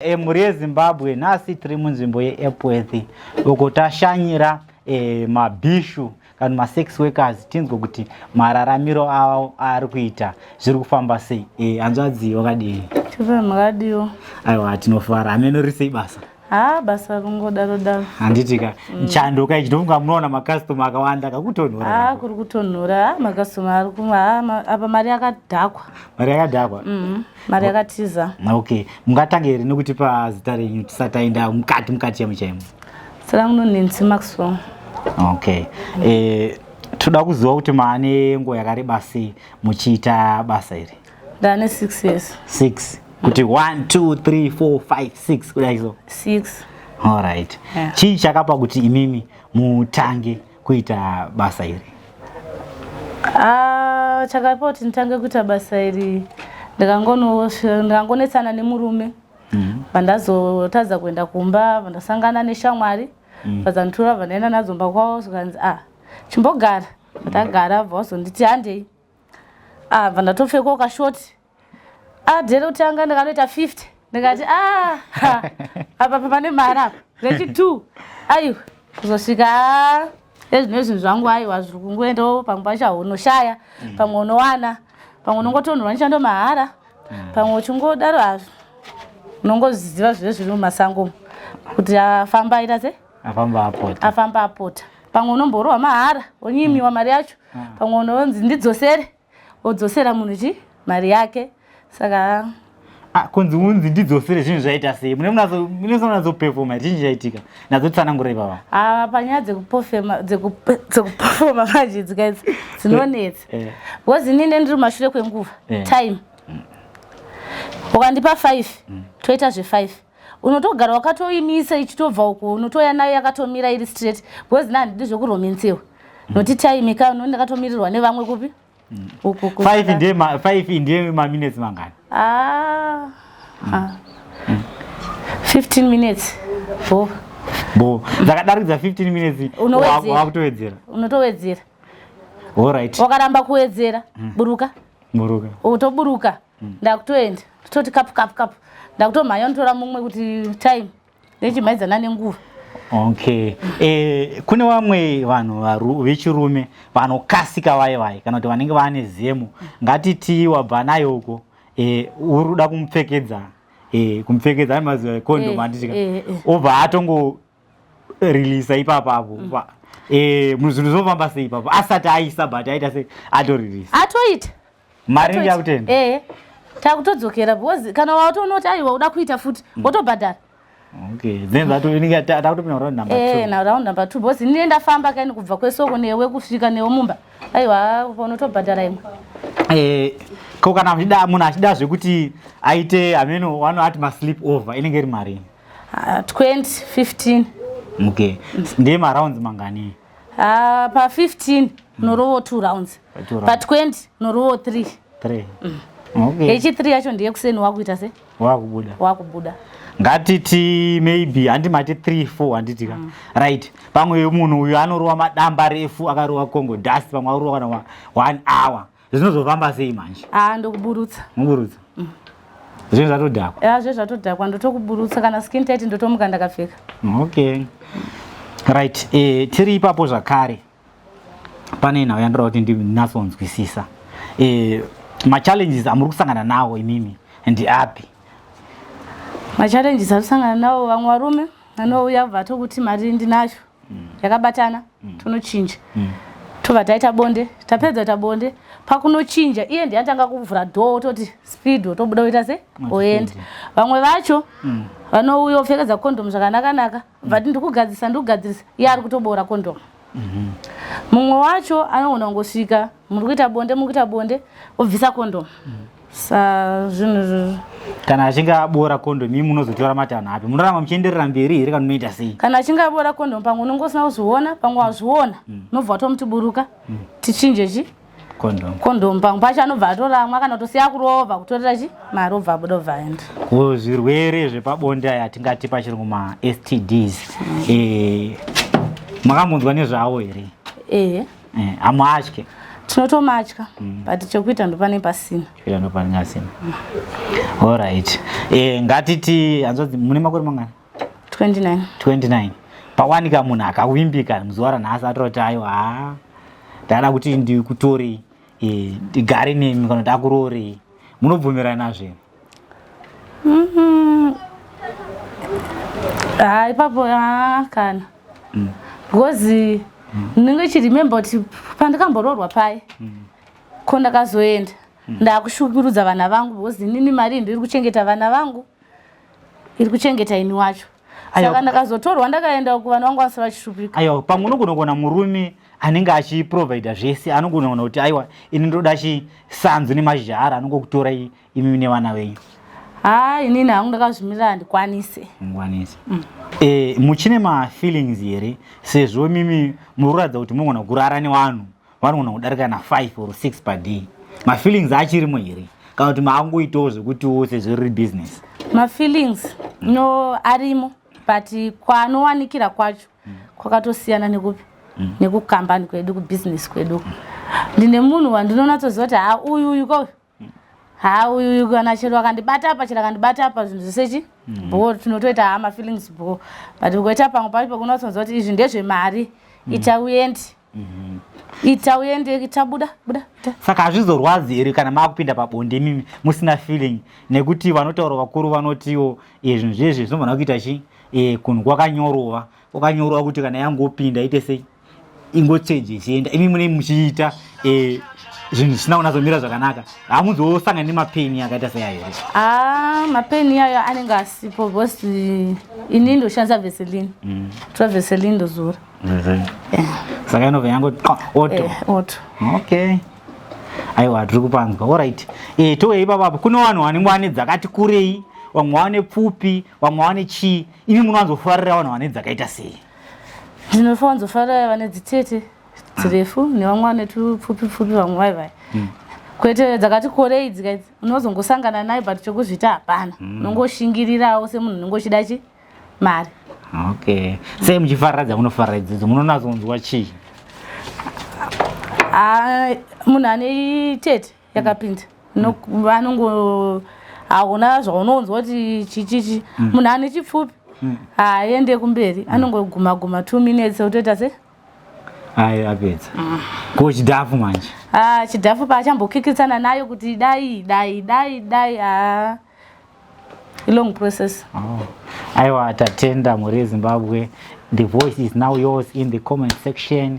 E, mhuri yeZimbabwe, nhasi tiri munzvimbo yeEpworth uko tashanyira mabhishu kana masex workers, tinzwe kuti mararamiro avo aari kuita zviri kufamba sei. Hanzvadzi, wakadii? Chipe, makadiwo? Aiwa, tinofara. Hameno, risei basa? Ha, basa ringodaro daro. Handitika chando kai, chinofunga munoona makastoma akawanda kakutonhora? Ha, kuri kutonhora. Ha, makastoma ari kuma. Ha, apa mari yakadhakwa. Mari yakadhakwa. Mari yakatiza. Okay, mungatange here nekutipa zita renyu tisati taenda mukati chaimo chaimo? Zita rangu nonensi Maxwell. Okay, toda kuziva kuti maane nguva yakareba sei muchiita basa iri? Ndane 6 years. 6, kuti 1 2 3 4 5 6 kudai so? 6. Alright. Yeah. Chii chakapa kuti imimi mutange kuita basa iri? Ah, chakapa kuti nditange kuita basa iri, ndikangonetsana nemurume, vandazotadza kuenda kumba, vandasangana neshamwari, vadzanditora, vandaenda nadzo mba kwavo, zvikanzi, "A, chimbogara." Ndagara, bva wazonditi, "Handei." Ah, bva ndatopfekawo kashoti. Ah, day rekutanga ndakanoita 50. Ndikati, "Ah, ha, apa pane mari apa." Rechi 2, aiwa, kuzosvika ezvino zvinhu zvangu, aiwa, zviri kungoendawo. Pamwe pacho unoshaya, pamwe unowana, pamwe unongotonhorwa nechando mahara, pamwe uchingodaro hazvo. Unongoziva zvive zviri mumasango umu kuti afamba aita se Afamba apota. Afamba apota. Pamwe unomborohwa mahara, wonyimiwa mari yacho, pamwe unonzi, "Ndidzosere," wodzosera munhu chi mari yake. Saka Ah, kunzi unzi ndidzosere, zvinhu zvaita sei? Mune munatsoperforma, chinyi chaitika? Natsotsanangura ipapa. Ah, panyaya dzekupefoma manje dzikaidzi dzinonetsa, because inini ndiri mumashure kwenguva. Time ukandipa 5, toita zve5. Unotogara wakatoimisa ichitobva uko, unotoya nayo yakatomira iri straight, because na handidi zvekuromensewa noti time ka no ndakatomirirwa nevamwe kupi uku. 5 ndiye maminutes mangani? Ah, ah. 15 minutes bo. Bo, dzakadarikidza 15 minutes? Unowedzera. Wakutowedzera. Unotowedzera. Alright. Wakaramba kuwedzera, buruka. Muruka. Utoburuka, ndakutoenda, toti kapu kapu kapu, ndakutomhanya notora mumwe kuti time nechimhaidzana nenguva. Okay, kune vamwe vanhu vechirume vanokasika vai vai, kana kuti vanenge vane zemo. Ngatiti wabva nayo uko, uri kuda kumupfekedza, ane mazuva condom, handitika? Obva atongo rilisa ipapapo. Zvinhu zvinofamba sei ipapo asati aisa, but aita sei, atorilisa? Atoita. Mari inenge yakutenda. Takutodzokera, because kana watoona aiwa, uda kuita futi, wotobhadhara. Okay, then inenge takutopinda round number 2. Na round number 2, because inini ndafamba kaini kubva kwesoko newe kusvika newe mumba, aiwa, unotobhadhara imwe. Ko kana achida, munhu achida zvekuti aite hameno wanoati masleep over, inenge iri mari? Ah, 20, 15. Okay, ndiye marounds mangani? Ah, pa 15 unorowo 2 rounds. Pa two Pa 20 unorowo 3. 3, okay. Yechi 3 yacho ndiye kuseni wakuita se Wakubuda. Wakubuda. Ngatiti maybe, handi mati 3 4, handiti ka? Right, pamwe munhu uyu anorova madamba refu, akarova Congo dust, pamwe arova kana 1 hour, zvinozofamba sei manje? Ah, ndokuburutsa. Muburutsa, zvinhu zvatodhakwa. Ya, zve zvatodhakwa, ndotokuburutsa. Kana skin tight ndotomuka ndakapfeka. Okay, right, tiri ipapo zvakare, pane nhau yandoda kuti ndinatsonzwisisa. Machallenges amuri kusangana nawo imimi ndiapi? Machallenges atisangana nawo, vamwe varume anouya bva tokuti, "Mari ndinacho yakabatana, tonochinja." Tobva taita bonde, tapedza kuita bonde, pakunochinja iye ndiye atanga kuvhura door, ototi speed, otobuda, oita se oenda. Vamwe vacho vanouya opfekedza kondomu zvakanaka-naka, vati, "Ndikugadzirisa, ndikugadzirisa," iye ari kutobora kondomu. Mumwe wacho anogona kungosvika, muri kuita bonde, muri kuita bonde, obvisa kondomu. Sa zvinhu izvozvo. Kana achinge abora kondomu, imi munozotora matanho api? Munoramba muchienderera mberi here kana munoita sei? Kana achinge abora kondomu, pamwe unonge usina kuzviona, pamwe wazviona, unobva watomuti, "Buruka, tichinje chi Kondomu." Kondomu. Pamwe pacho anobva atoramwa kana kutosiya kurova, kutorera chi mari, obva abuda, obva aenda. Ko zvirwere zvepabonde aya tingati pachirungu maSTDs, makambonzwa nezvawo here? Ehe. Hamuatye? Tinotomatya, but chekuita ndopane pasina. Chekuita ndopane pasina. Alright, ngatiti hanzvadzi, mune makore mangani? 29. 29. Pawanika munhu akawimbika muzuva ranhasi, atora kuti, "Aiwa, ha, ndada kuti ndikutorei, ndigare nemi," kana kuti akuroorei, munobvumirana nazvo here? Ha, ipapo ha, kana because ndinenge chiremember kuti pandikamboroorwa pai ko ndakazoenda ndakushungurudza vana vangu, because inini mari ndiri kuchengeta vana vangu, iri kuchengeta ini wacho. Aiwa. Saka ndakazotorwa ndakaenda kuvana vangu vasara vachishupika. Aiwa, pamwe unogona kuona murume anenge achiprovida zvese, anogona kuona kuti, "Aiwa, ini ndoda chisanzu nemazhara," anongokutora imi nevana venyu. Ha, inini hangu ndakazvimirira, handikwanise. Mukwanise. Muchine mafeelings here, sezvo mimi muri kuratidza kuti munogona kurara nevanhu vanogona kudarika na5 or 6 per day? Mafeelings achirimo here, kana kuti maangoitawo zvekutiwo sezvo riri business? Mafeelings no, arimo, but kwaanowanikira kwacho kwakatosiyana nekupi nekukambani kwedu, kubusiness kwedu. Ndine munhu wandinonatsoziva kuti, ha, uyu uyu ko, ha, uyu uyu, kana chero akandibata apa, chero akandibata apa, zvinhu zvese chi bho, tinotoita, ha, mafeelings bho. But ukaita pamwe pacho pakunatsonziva kuti izvi ndezvemari, ita uende, ita uende, ita, buda, buda, ita. Saka hazvizorwadzi here kana maakupinda pabonde mimi musina feeling? Nekuti vanotaura vakuru vanotiwo zvinhu zvezvi zvinofanira kuita chi kunhu kwakanyorova, kwakanyorova, kuti kana yangopinda ite sei, ingotsveje ichienda. Imi mune muchiita zvinhu zvisina kunatsomira zvakanaka, hamuzosangana nemapeni akaita seayo here? Ah, mapeni iyayo anenge asipo because ini ndoshandisa Vaseline. Tora Vaseline, ndozora. Saka inobva yangoti oto. Oto. Okay, aiwa, tiri kupanzwa. Alright, touya ipapapo kune vanhu vanenge vane dzakati kurei, vamwe vane pfupi, vamwe vane chii. Imi munowanzofarira vanhu vane dzakaita sei? Ndinofanzofarira vane dzitete dzirefu nevamwe vane tupfupi pfupi, vamwe vai vai, kwete dzakati korei dzikaidzi. Unozongosangana nayo, but chokuzviita hapana. Unongoshingirirawo semunhu unenge uchida chi mari. Okay, sei muchifarira dzamunofarira idzodzo? Munonazonzwa chii? Ah, munhu ane tete yakapinda vanongo hauna zvaunonzwa kuti chichichi. Munhu ane chipfupi haaende kumberi, anongoguma guma 2 minutes, otoita se Ayi, apedza. Ko chidhafu manje? Ah, chidhafu paachambokikitsana nayo kuti dai dai dai dai, ah, long process. Oh. Aiwa, tatenda mhuri yeZimbabwe. The voice is now yours in the comment section.